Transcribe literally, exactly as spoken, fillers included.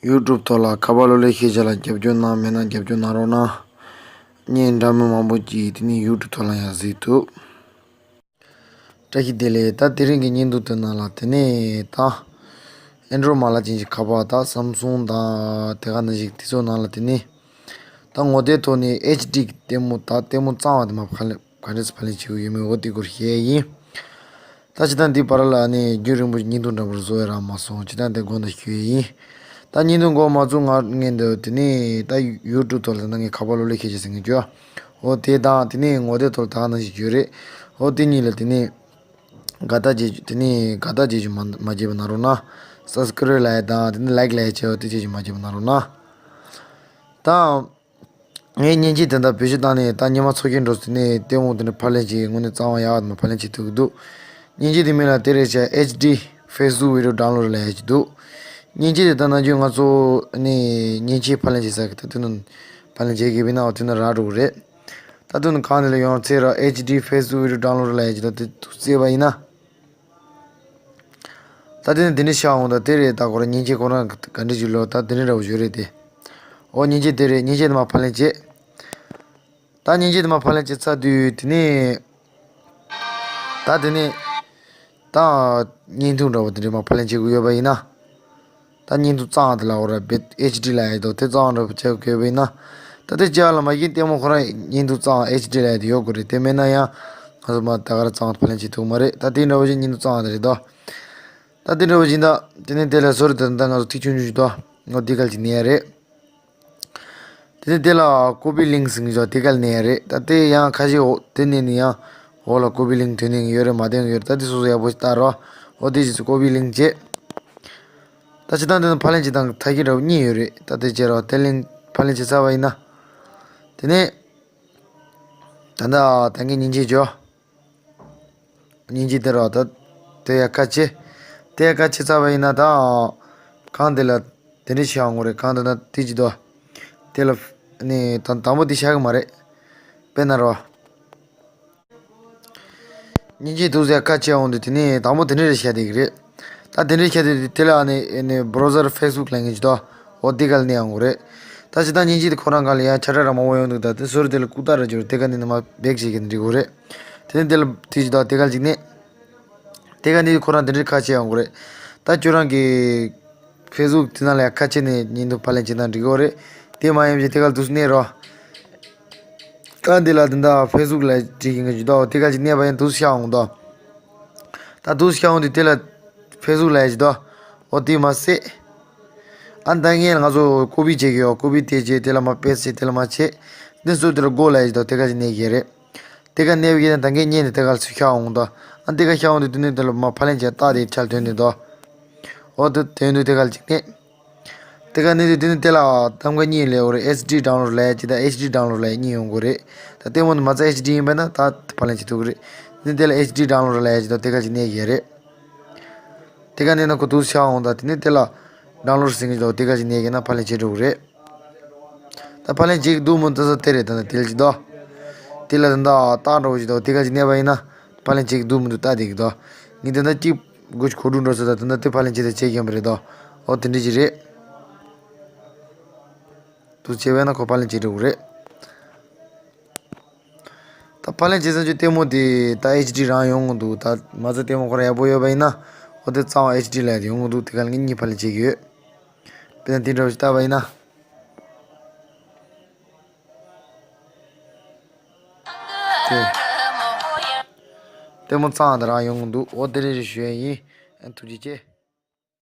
ཡུ་ཊུབ་ཐོག་ལ་ཁ་པར་གློག་ཀླད་ཤེས་བྱ་ལ་རྒྱབ་སྐྱོར་གནང་མེད་ན་རྒྱབ་སྐྱོར་གནང་རོགས་གནང་། བརྙན་འདྲ་མིན་མང་པོ་ཅིག་དེ་ནས་ཡུ་ཊུབ་ཐོག་ལ་ཡང་གཟིགས་ཐུབ། བཀྲ་ཤིས་བདེ་ལེགས། ད་དེ་རིང་གི་བརྙན་ཐུང་དེ་ནང་ལ་དེ་ནས་ད་ཨན་ཌོ་རོཌ་མ་ལག་ཅན་གྱི་ཁ་པར་ད་སམ་སུང་དང་དེ་ག་ནང་བཞིན་དེ་ཚོ་ནང་ལ་དེ་ནས་ད་ངོ་དེབ་ཐོག་ནས་ཨེཆ་ཌི་གི་ལྟད་མོ་ད་ལྟད་མོ་གཙང་བ་དེ་མ་ཕབ་ལེན། ག་འདྲས་སེ་ཕབ་ལེན་བྱེད་དགོས་ཡོད་མེད་འོ་དེ་སྐོར་བཤད་ཡིན། ད་སྤྱིར་བཏང་འདི་བར་ལ་ནི་རྒྱུན་རིང་པོ་བརྙན་ཐུང་འདྲ་པོ་བཟོ་ཡ་རག་མ་སོང་། སྤྱིར་བཏང་དེ་དགོངས་དག་ཞུ་ཡས་ཡིན། ད་བརྙན་ཐུང་འགོ་མ་བཙུགས་སྔོན་དུ་དེ་ནས་ད་ཡུ་ཊུབ་ཐོག་ལ་ད་ངས་ཁ་པར་གློག་ཀླད་ཤེས་བྱ་ཟེར་མཁན་བྱོས། འོ་དེ་དང་དེ་ནས་ངོ་དེབ་ཐོག་ལ་ད་ག་ནང་བཞིན་བྱོས་རེད། འོ་དེ་གཉིས་ལ་དེ་ནས་དགའ་རྟགས་བྱེད་རྒྱུ་དེ་ནས་དགའ་རྟགས་བྱེད་རྒྱུ་མ་མ་བརྗེད་པ་གནང་རོགས་གནང་། སབ་སི་ཀི་རེབ་ལབ་ཡ་དང་དེ་ནས་ལའིཀ་ལབ་ཡ་བྱས་འོ་དེ་བྱེད་རྒྱུ་མ་བརྗེད་པ་གནང་རོགས་གནང་། ད། ངས་མཉེན་ཆས་དེ་འདྲ་བེད་སྤྱོད་བཏང་ནས་ད་ཉི་མ་ཚོགས་ཀྱི་འགྲོ་ཟེར་ནས་ལྟད་མོ་དེ་འདྲ་ཕབ་ལེན་བྱེད་དངོས་གནས་གཙང་བ་ཡག་མ་ཕབ་ལེན་བྱེད་ཐུབ་ཀྱི་འདུག་མཉེན་ཆས་དེ་མིང་ལ་དེ་རེད་བྱས་ཨེཆ་ཌི་ཕེ་སི་བུག་བི་ཌི་ཡོ་ཌའུན་ལོཌ་ལབ་ཡག་ཅིག་འདུག་མཉེན་ཆས་དེ་ད་ནང་རྒྱུན་ང་ཚོ་ནས་མཉེན་ཆས་ཕབ་ལེན་བྱེད་ས་གི་ད་དེ་ནང་ཕབ་ལེན་བྱེད་དགོས་པས་ན་འོ་དེ་ནང་རག་འགྲོ་གི་རེད། ད་དེ་ནང་གང་དེ་ལ་ཡོང་ཚེ་ར་ཨེཆ་ཌི་ཕེ་སི་བུག་བི་ཌི་ཡོ་ཌའུན་ལོཌ་ལབ་ཡག་ཅིག་འདུག་དེ་ཚུར་བཙལ་བ་ཡིན་ན། ད་དེ་ནི་དེ་འདྲ་ཤར་འོང་ད་དེ་རེད། ད་ཁོ་རང་མཉེན་ཆས་ཁོ་རང་ག་འདྲ་ཞིག་ལོ་ད་དེ་འདྲ་འདྲ་བོ་ཞིག་རེད་དེ། ཨོ་མཉེན་ཆས་དེ་རེད། མཉེན་ཆས་དེ་མར་ཕབ་ལེན་བྱེད། ད་མཉེན་ཆས་དེ་མར་ཕབ་ལེན་བྱེད་ཚར་དུས་དེ་ནི། ད་དེ་ནི། ད་བརྙན་ཐུང་འདྲ་བོ་དེ་འདྲ་མར་ཕབ་ལེན་བྱེད་དགོས་ཡོད་པ་ཡིན་ན། ད་བརྙན་ཐུང་གཙང་དེ་ལ་འོ་ར་བེད་ཨེཆ་ཌི་ལབ་ཡག་འདུག་དེ་གཙང་འདྲ་པོ་བྱེད་དགོས་པ་ཡིན་ན། ད་དེ་བྱས་ལ་མ་གཞི་ལྟད་མོ་ཁོ་རང་བརྙན་ཐུང་གཙང་ཨེཆ་ཌི་ལབ་ཡག་དེ་ཡོད་དགོས་རེད། དེ་མེད་ན་ཡང་ང་ཚོ་མ་ད་ག་ར་གཙང་དུ་ཕབ་ལེན་བྱེད་ཐུབ་མ་རེད། ད་དེ་འདྲ་པོ་ཞིག་བརྙན་ཐུང་གཙང་དེ་རེད་དོ། ད་དེ་འདྲ་པོ་ཞིག་ད་དེ་ནས་དེ་ལ་བཟོ་རེད། ད་ད་ང་ཚོ་ཐིག་ཆུང་ཆུང་ཞིག་དོ། ང་དེ་གལ་ཅིག་ནས་ཡ་རེད། དེ་ནས་དེ་ལ་ཀོ་པི་ལིང་ཟེར་གྱི་འདུག་དེ་གལ་ནས་ཡ་རེད། ད་དེ་ཡང་ཁ་ཤས་འོ་དེ་ནས་ནི་ཡང་འོག་ལ་ཀོ་པི་ལིང་ཐོན་ནས་ཡོད་རེད། མ་ཐོན་ཡོད་རེད། ད་དེ་སོ་སོ་ཡག་པོ་ཞིག་ལྟ་རོགས། འོ་དེ་ཞིག་ཀོ་པི་ལིང་བྱེད། ད་སྤྱིར་བཏང་དེ་ནི་ཕབ་ལེན་བྱེད་སྟངས་ཐབས་ཤེས་འདྲ་པོ་གཉིས་ཡོད་རེད། ད་དེ་བྱེད་རོགས། དེ་ལེན་ཕབ་ལེན་བྱེད་ཚར་བ་ཡིན་ན། དེ་ནས། ད་ལྟ་ད་ངས་མཉེན་ཆས་འཇོག་མཉེན་ཆས་དེ་རོགས་ད། དེ་ཡ་ཁ་ཕྱེ། དེ་ཡ་ཁ་ཕྱེ་ཚར་བ་ཡིན་ན་ད། གང་དེ་ལ་དེ་འདྲ་བྱེད་ཡོང་གི་རེད། གང་དེ་ན་དེ་ཅི་དོ། དེ་ལ་ནི་ད་དང་པོ་དེ་བཞག་གི་མ་རེད། དཔེར་ན་རོགས། མཉེན་ཆས་དུས་ཟེར་ཁ་ཕྱེ་འོང་དུས་དེ་ནས་དང་པོ་དེ་འདྲ་རེ་བཤད་བསྡད་ཀྱི་རེད། ད་དེ་འདྲ་བཤད་དུས་དེ་ལ་ནི་ནི་བྷ་རོ་ཟར་ཕེ་སི་བུག་ལབ་མཁན་ཅིག་དོ། འོ་དེ་ག་ལ་གནས་ཡོང་གི་རེད། ད་ཅི་ད་མཉེན་ཆས་དེ་ཁོ་རང་ག་ལ་ཡང་ཆ་འདྲ་ར་མང་པོ་ཡོང་འདུག་ད་དེ་ཟུར་དེ་ལ་ལྐུགས་རྟགས་ར་འབྱོར་དེ་ག་ནས་ནི་མ་བེག་བྱེད་ཀྱི་འདྲི་དགོས་རེད། དེ་ནས་དེ་ལ་དེ་ཅི་དོ་དེ་ག་ལ་ཅིག་གནས། དེ་ག་ནས་ཁོ་རང་དེ་འདྲའི་ཁ་ཕྱེ་ཡོང་གི་རེད། ད་ཁྱོད་རང་གི་ཕེ་སི་བུག་དེ་ནང་ལ་ཡང་ཁ་ཕྱེ་ནས་བརྙན་ཐུང་ཕབ་ལེན་བྱེད་སྟངས་འགྲིག་གི་རེད། དེ་མ་ཡིན་པ་ཞིག་དེ་ག་ལ་འདུག་སེ་གནས་རོགས། གང་དེ་ལ་དེ་འདྲ་ཕེ་སི་བུག་ལ་བྲིས་ཀྱི་འགའ་ཞིག་འདུག་དེ་ག་ཅིག་གནས་པ་ཡང་འདུག་སེ་ཤར་འོང་དོ། ད་འདུག་སེ་ཤར་འོང་དུས་དེ་ལ་ཕེ་སི་བུག་ལ་ཡ་ཞིག་འདུག་འོ་དེ་མ་ཟད། ཨ་ད་ངས་ང་ཚོ་ཀོ་པི་བྱེད་ཀྱི་ཡོད། ཀོ་པི་དེ་བྱེད་དེ་ལ་མ་པེ་སི་བྱེད་དེ་ལ་མ་བྱེད། འདི་ཚོ་དེ་ལ་གོ་ལ་ཡ་ཞིག་འདུག་དེ་ག་ཅིག་གནས་ཀྱི་རེད། དེ་ག་གནས་པའི་ཡིན་ན་ད་ངས་བརྙན་དེ་དེ་ག་ལ་ཚུར་ཤར་འོང་དོ། ཨ་དེ་ག་ཤར་འོང་དུས་དེ་ནས་དེ་ལ་མ་ཕབ་ལེན་བྱས་རྟགས་དེ་ཆ་ལ་ཐོན་ནས་འདུག་འོ་དེ་དོན་དུ་དེ་ག་ལ་ཅིག་གནས། དེ་ག་གནས་དུས་དེ་ནས་དེ་ལ་གཏམ་ཁ་གཉིས་ལས་འོ་རེད། ཨེཆ་ཌི་ཌའུན་ལོཌ་ལབ་ཡ་ཅིག་དང་ཨེཆ་ཌི་ཌའུན་ལོཌ་ལབ་ཡ་གཉིས་ཡོང་གི་རེད། ད་ལྟད་མོ་འདི་མ་རྩ་ཨེཆ་ཌི་ཡིན་པས་ན་ད་ཕབ་ལེན་བྱེད་ཐུབ་ཀྱི་རེད། དེ་ནས་དེ་ལ་ཨེཆ་ཌི་ཌའུན་ལོཌ་ལབ་ཡ་ཅིག་དང་དེ་ག་ཅིག་གནས་ཀྱི་རེད། དེ་ག་གནས་ན་ཁོ་འདུག་སེ་ཤར་འོང་དང་དེ་ནས་དེ་ལ་ཌའུན་ལོཌ་ཟེར་མཁན་ཅིག་དང་དེ་ག་ཅིག་གནས་ཀྱི་ན་ཕབ་ལེན་བྱེད་འགྲོ་གི་རེད། ད་ཕབ་ལེན་བྱེད་ཀྱི་འདུག་མི་འདུག་ས་དེ་རེད། ད་ནི་དེ་ལ་ཅིག་དོ། དེ་ལ་ད་ད་རྟགས་འདྲ་བོ་ཅིག་དང་དེ་ག་ཅིག་གནས་པ་ཡིན་ན་ཕབ་ལེན་བྱེད་ཀྱི་འདུག་མི་འདུག་ལྟ་བསྡད་ཀྱི་འདུག་ངས་ད་ལྟ་གཅིག་སྒོ་ཅིག་གོ་སྒྲིག་འགྲོ་ས་ད་ད་ལྟ་དེ་ཕབ་ལེན་བྱེད་ད་བྱེད་ཀྱི་ཡོད་པ་རེད་དོ། འོ་དེ་འདྲ་ཅིག་རེད། འདུག་བྱས་པས་ན་ཁོ་ཕབ་ལེན་བྱེད་འགྲོ་གི་རེད། ད་ཕབ་ལེན་བྱེད་ཙམ་གྱི་ལྟད་མོ་དེ་ད་ཨེཆ་ཌི་རང་ཡོང་གི་འདུག་ད་མ་རྩ་ལྟད་མོ་ཁོ་རང་ཡག་པོ་ཡོད་པ་ཡིན་ན་འོ་དེ་གཙང་བ་ཨེཆ་ཌི་ལབ་ཡ་དེ་ཡོང་གི་འདུག་དེ་ག་ལ་ངས་གཉིས་ཕབ་ལེན་བྱེད་ཀྱི་ཡོད། དཔེར་ན་དེ་འདྲ་བ་ཞིག་བལྟས་པ་ཡིན་ན། དེ། ལྟད་མོ་གཙང་དེ་རང་ཡོང་གི་འདུག་འོ་དེ་རེད་རེད་ཞུ་ཡ་ཡིན། ཨ་ཐུགས་རྗེ་ཆེ།